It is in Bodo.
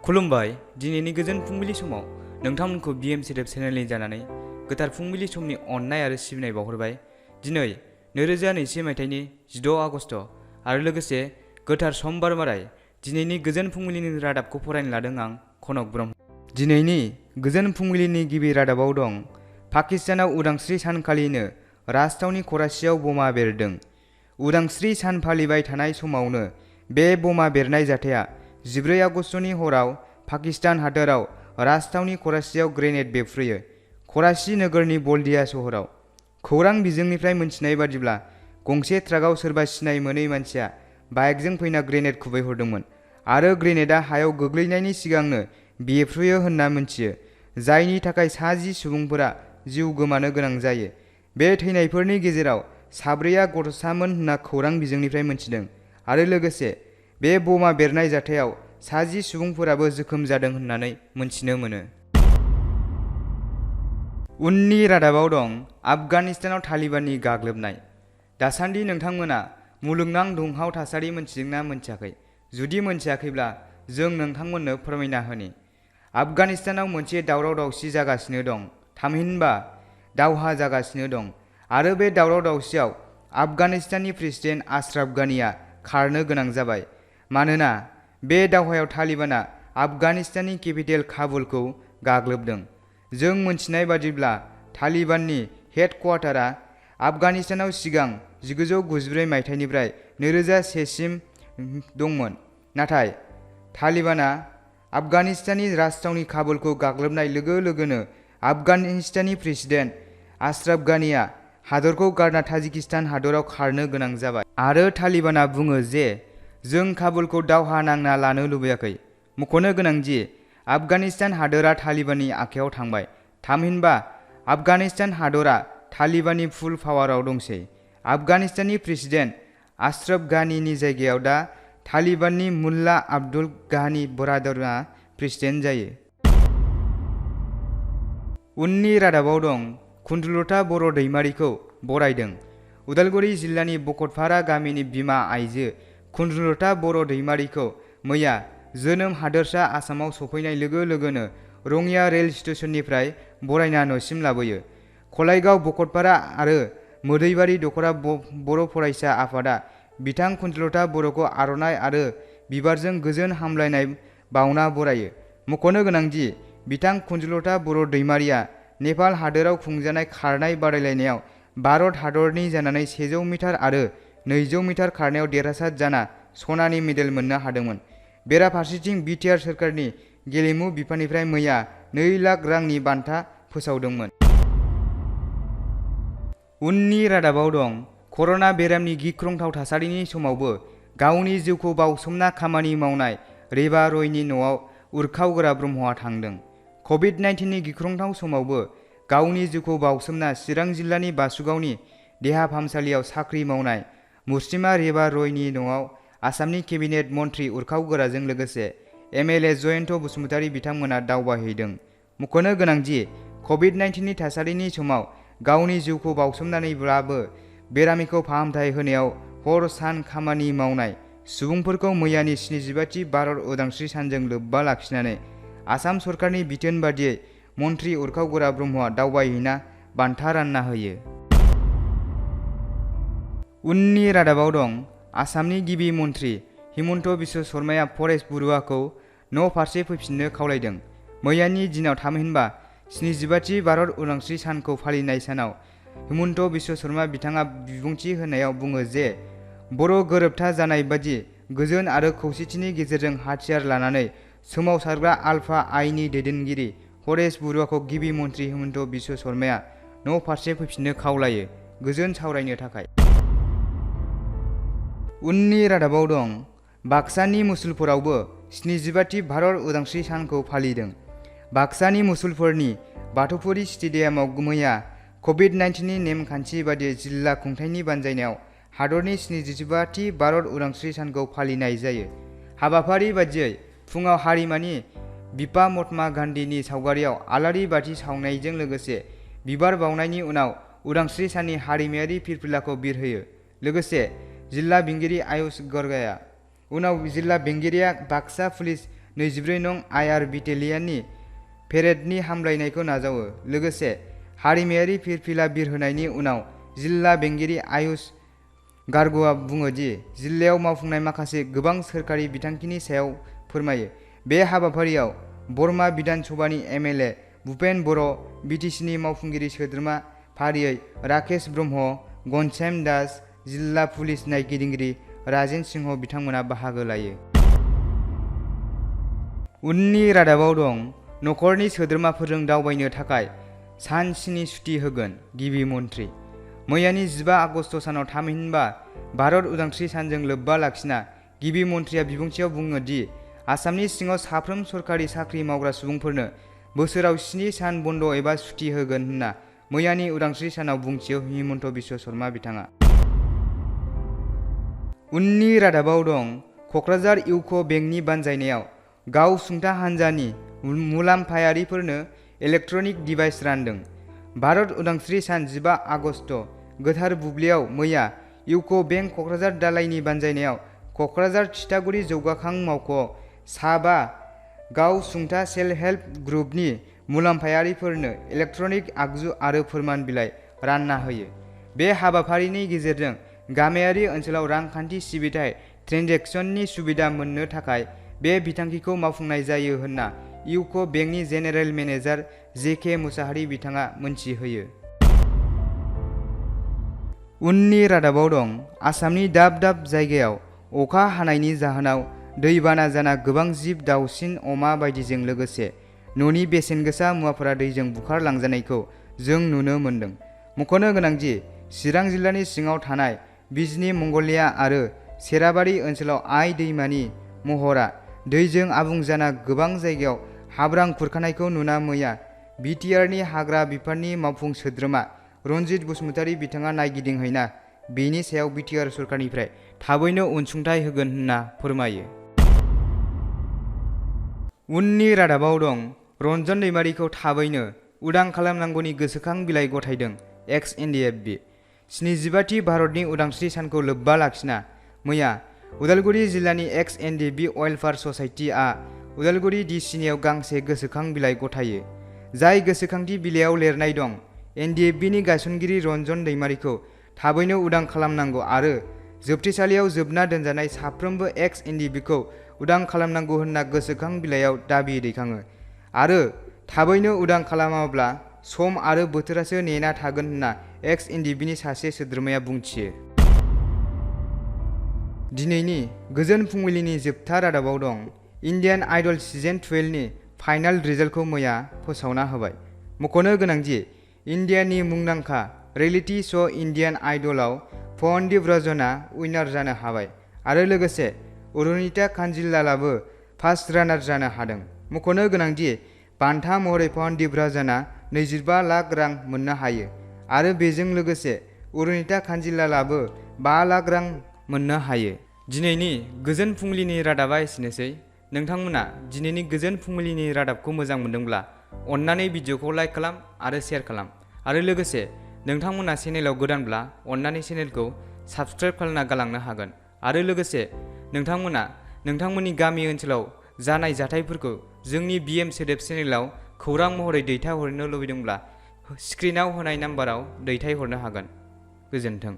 खुलुमबाय दिनैनि गोजोन फुंबिलि समाव नोंथांमोनखौ BM सेटेप चेनेलनि जानानै गोथार फुंबिलि समनि अननाय आरो सिबिनाय बावहरबाय। दिनै 2021 मायथाइनि 16 आगस्ट आरो लोगोसे गोथार समबार बाराय दिनैनि गोजोन फुंबिलिनि रादाबखौ फरायनो लादों आं कनक ब्रह्म। दिनैनि गोजोन फुंबिलिनि गिबि रादाबाव दं पाकिस्तानाव उदांस्रि सानखालिनो राजथावनि कराचियाव बमा बेरदों। उदांस्रि सान फालिबाय थानाय समावनो बे बमा बेरनाय जाथाया 14 आगस्तनि हराव पाकिस्तान हादोराव राजथावनि कराचियाव ग्रेनेड बेफ्रुयो। कराची नोगोरनि बल्दिया सहराव खौरां बिजोंनिफ्राय मोनथिनाय बादिब्ला गंसे ट्राकआव सोरबा सिनाय मोनै मानसिया बाइकजों फैना ग्रेनेड खुबैहरदोंमोन आरो ग्रेनेडआ हायाव गोग्लैनायनि सिगांनो बेफ्रुयो होनना मिथियो, जायनि थाखाय 10 सुबुंफोरा जिउ गोमानो गोनां जायो। बे थैनायफोरनि गेजेराव 4 गथ'सामोन होनना खौरां बिजोंनिफ्राय मोनथिदों आरो लोगोसे बे बमा बेरनाय जाथायाव 10 सुबुंफोराबो जोखोम जादों होननानै मोनथिनो मोनो। उननि रादाबाव दं आफगानिस्तानाव तालिबाननि गाग्लोबनाय। दासान्दि नोंथांमोना मुलुगनां दुंहाव थासारि मोनथिदोंना मोनथियाखै? जुदि मोनथियाखैब्ला जों नोंथांमोननो फोरमायना होनि। आफगानिस्तानाव मोनसे दावराव दावसि जागासिनो दं, थामहिनबा दावहा जागासिनो दं आरो बे दावराव दावसियाव आफगानिस्ताननि प्रेसिडेन्ट आशराफ गानीआ खारनो गोनां जाबाय। मानोना बे दावहायाव तालिबानआ आफगानिस्ताननि केपिटेल काबुलखौ गाग्लोबदों। जों मोनथिनाय बादिब्ला तालिबाननि हेडक्वार्टारआ आफगानिस्तानाव सिगां 1994 मायथाइनिफ्राय 2001 सिम दंमोन, नाथाय तालिबानआ आफगानिस्ताननि राजथावनि काबुलखौ गाग्लोबनाय लोगो लोगोनो आफगानिस्ताननि प्रेसिडेन्ट आशराफ गानीआ हादरखौ गारना ताजिकिस्तान हादराव खारनो गोनां जाबाय। आरो तालिबानआ बुङो जे जों काबुलखौ दावहा नांना लानो लुबैयाखै। मख'नो गोनांदि आफगानिस्तान हादोरा तालिबाननि आखायाव थांबाय, थामहिनबा आफगानिस्तान हादरा तालिबाननि फुल पावाराव दंसै। आफगानिस्ताननि प्रेसिडेन्ट आशराफ गानीनि जायगायाव दा तालिबाननि मुल्ला आब्दुल गानी बरादरआ प्रेसिडेन्ट जायो। उननि रादाबाव दं कुन्डलता बर' दैमारिखौ बरायदों। उदालगुरि जिल्लानि बकटपारा गामिनि बिमा आइजो कुन्डलता बर' दैमारिखौ मैया जोनोम हादोरसा आसामाव सफैनाय लोगो लोगोनो रङिया रेल स्टेशननिफ्राय बरायना न'सिम लाबोयो। खलायगाव, बकटपारा आरो मोदैबारि दख'रा बर' फरायसा आफादा बिथां कुन्डलता बर'खौ आर'नाइ आरो बिबारजों गोजोन हामलायनाय बावना बरायो। मख'नो गोनांदि बिथां कुन्डलता बर' दैमारिया नेपाल हादोराव खुंजानाय खारनाय बादायलायनायाव भारत हादरनि जानानै 100 मिटार आरो 200 मिटार खारनायाव देरहासार जाना सनानि मेडेल मोननो हादोंमोन। बेराफारसेथिं बिटिआर सोरखारनि गेलेमु बिफाननिफ्राय मैया 2 लाख रांनि बान्था फोसावदोंमोन। उननि रादाबाव दं कर'ना बेरामनि गिख्रंथाव थासारिनि समावबो गावनि जिउखौ बावसोमना खामानि मावनाय रेबा रयनि न'आव उरखावगोरा ब्रह्मआ थांदों। कभिड-19नि गिख्रंथाव समावबो गावनि जिउखौ बावसोमना चिरां जिल्लानि बासुगावनि देहा फाहामसालियाव साख्रि मावनाय मुस्लिमा रेबा रयनि न'आव आसामनि केबिनेट मन्त्रि उरखावगोराजों लोगोसे MLA जयन्त बसुमतारी बिथांमोना दावबायहैदों। मख'नो गोनांदि कभिड-19नि थासारिनि समाव गावनि जिउखौ बावसोमनानैब्लाबो बेरामिखौ फाहामथाय होनायाव हर सान खामानि मावनाय सुबुंफोरखौ मैयानि 75थि भारत उदांस्रि सानजों लोब्बा लाखिनानै आसाम सरकारनि बिथोन बादियै मन्त्रि उरखावगोरा ब्रह्मआ दावबायहैना बान्था रानना होयो। उननि रादाबाव दं आसामनि गिबि मन्त्रि हिमन्त बिश्व शर्माया परेश बरुवाखौ न' फारसे फैफिननो खावलायदों। मैयानि दिनाव थामहिनबा 75थि भारत उदांस्रि सानखौ फालिनाय सानाव हिमन्त बिश्व शर्मा बिथाङा बिबुंथि होनायाव बुङो जे बर' गोरोबथा जानाय बादि गोजोन आरो खौसेथिनि गेजेरजों हाथियार लानानै सोमावसारग्रा आल्फा आइनि दैदेनगिरि परेश बरुवाखौ गिबि मन्त्रि हिमन्त बिश्व शर्माया न' फारसे फैफिननो खावलायो, गोजोन सावरायनो थाखाय। उननि रादाबाव दं बाक्सानि मुसलपुरावबो 75थि भारत उदांस्रि सानखौ फालिदों। बाक्सानि मुसलपुरनि बाथौफुरि स्टेडियामाव मैया कभिड-19नि नेमखान्थि बादियै जिल्ला खुंथायनि बानजायनायाव हादरनि 75थि भारत उदांस्रि सानखौ फालिनाय जायो। हाबाफारि बादियै फुङाव हारिमानि बिफा महात्मा गान्धीनि सावगारियाव आलारि बाथि सावनायजों लोगोसे बिबार बावनायनि उनाव उदांस्रि साननि हारिमायारि फिरफिलाखौ बिरहोयो। लोगोसे जिल्ला बेंगिरि आयुष गर्गया उनाव जिल्ला बेंगिरिया बाक्सा पुलिस 24 नं IR बेटेलियननि पेरेडनि हामलायनायखौ नाजावो। लोगोसे हारिमायारि फिरफिला बिरहोनायनि उनाव जिल्ला बेंगिरि आयुष गार्गआ बुङो दि जिल्लायाव मावफुंनाय माखासे गोबां सोरखारि बिथांखिनि सायाव फोरमायो। बे हाबाफारियाव बर्मा बिधान सभानि MLA भुपेन बर', BTCनि मावफुंगिरि सोद्रोमा फारियै राकेश ब्रह्म, घनश्याम दास, जिल्ला पुलिस नायगिरिगिरि राजेन सिंह बिथांमोना बाहागो लायो। उननि रादाबाव दं नखरनि सोद्रोमाफोरजों दावबायनो थाखाय सान 7 सुटि होगोन गिबि मन्थ्रि। मैयानि 15 आगस्ट सानाव थामहिनबा भारत उदांस्रि सानजों लोब्बा लाखिना गिबि मन्थ्रिया बिबुंथियाव बुङो दि आसामनि सिङाव साफ्रोम सरकारि साख्रि मावग्रा सुबुंफोरनो बोसोराव 7 सान बन्द एबा सुटि होगोन होनना मैयानि उदांस्रि सानाव बुंथियो हिमन्त बिश्व शर्मा बिथाङा। उननि रादाबाव दं कक्राझार इउक' बेंकनि बानजायनायाव गावसुंथा हान्जानि मुलाम्फायारिफोरनो इलेक्ट्रनिक डिभाइस रानदों। भारत उदांस्रि सान 15 आगस्ट गोथार बुब्लियाव मैया इउक' बेंक कक्राझार दालायनि बानजायनायाव कक्राझार थिथागुरि जौगाखां मावख'आव 5 गावसुंथा सेल्फ हेल्प ग्रुपनि मुलाम्फायारिफोरनो इलेक्ट्रनिक आगजु आरो फोरमान बिलाइ रानना होयो। बे हाबाफारिनि गेजेरजों गामियारि ओनसोलाव रांखान्थि सिबिथाय ट्रेन्जेकसननि सुबिदा मोननो थाखाय बे बिथांखिखौ मावफुंनाय जायो होनना इउक' बेंकनि जेनेरेल मेनेजार JK मुसाहारि बिथाङा मोनथिहोयो। उननि रादाबाव दं आसामनि दाब दाब जायगायाव अखा हानायनि जाहोनाव दैबाना जाना गोबां जिब दाउसिन अमा बायदिजों लोगोसे न'नि बेसेन गोसा मुवाफोरा दैजों बुखारलांजानायखौ जों नुनो मोन्दों। मख'नो गोनांदि चिरां जिल्लानि सिङाव थानाय बिजनी मंगलिया आरो सेराबारि ओनसोलाव आइ दैमानि महरा दैजों आबुं जाना गोबां जायगायाव हाब्रां खुरखानायखौ नुना मैया BTRनि हाग्रा बिफाननि मावफुं सोद्रोमा रनजित बसुमतारी बिथाङा नायगिदिंहैना बेनि सायाव BTR सरकारनिफ्राय थाबैनो अनसुंथाइ होगोन होनना फोरमायो। उननि रादाबाव दं रन्जन दैमारिखौ थाबैनो उदां खालामनांगौनि गोसोखां बिलाइ गथायदों XNDFB। 75थि भारतनि उदांस्रि सानखौ लोब्बा लाखिना मैया उदालगुरि जिल्लानि XNDB वेलफेयार ससाइटिआ उदालगुरि DCनियाव गांसे गोसोखां बिलाइ गथायो। जाय गोसोखांथि बिलाइयाव लिरनाय दं NDFBनि गायसनगिरि रन्जन दैमारिखौ थाबैनो उदां खालामनांगौ आरो जोबथेसालियाव जोबना दोनजानाय साफ्रोमबो XNDBखौ उदां खालामनांगौ होनना गोसोखां बिलाइयाव दाबि दैखाङो आरो थाबैनो उदां खालामाब्ला सम आरो बोथोरासो नेना थागोन होनना XNDBनि सासे सोद्रोमाया बुंथियो। दिनैनि गोजोन फुंबिलिनि जोबथा रादाबाव दं इन्डियान आइडल सिजन 12नि फाइनाल रिजाल्टखौ मैया फोसावना होबाय। मख'नो गोनांदि इन्डियानि मुंदांखा रियेलिटी श' इन्डियान आइडलाव पवनदीप राजनआ उइनार जानो हाबाय आरो लोगोसे अरुणिता कान्जिलालाबो फार्स्ट रानार जानो हादों। मख'नो गोनांदि बान्था महरै पवनदीप राजनआ 25 लाख रां मोननो हायो आरो बेजों लोगोसे अरुणिता कान्जिलालाबो 5 लाख रां मोननो हायो। दिनैनि गोजोन फुंबिलिनि रादाबा एसेनोसै। नोंथांमोना दिनैनि गोजोन फुंबिलिनि रादाबखौ मोजां मोनदोंब्ला अन्नानै भिडिअखौ लाइक खालाम आरो शेयार खालाम आरो लोगोसे नोंथांमोना चेनेलाव गोदानब्ला अन्नानै चेनेलखौ साबस्क्राइब खालामना गालांनो हागोन आरो लोगोसे नोंथांमोना नोंथांमोननि गामि ओनसोलाव जानाय जाथायफोरखौ जोंनि BM सोदोब चेनेलाव खौरां महरै दैथायहरनो लुबैदोंब्ला स्क्रिनाव होनाय नाम्बाराव दैथायहरनो हागोन। गोजोन्थों।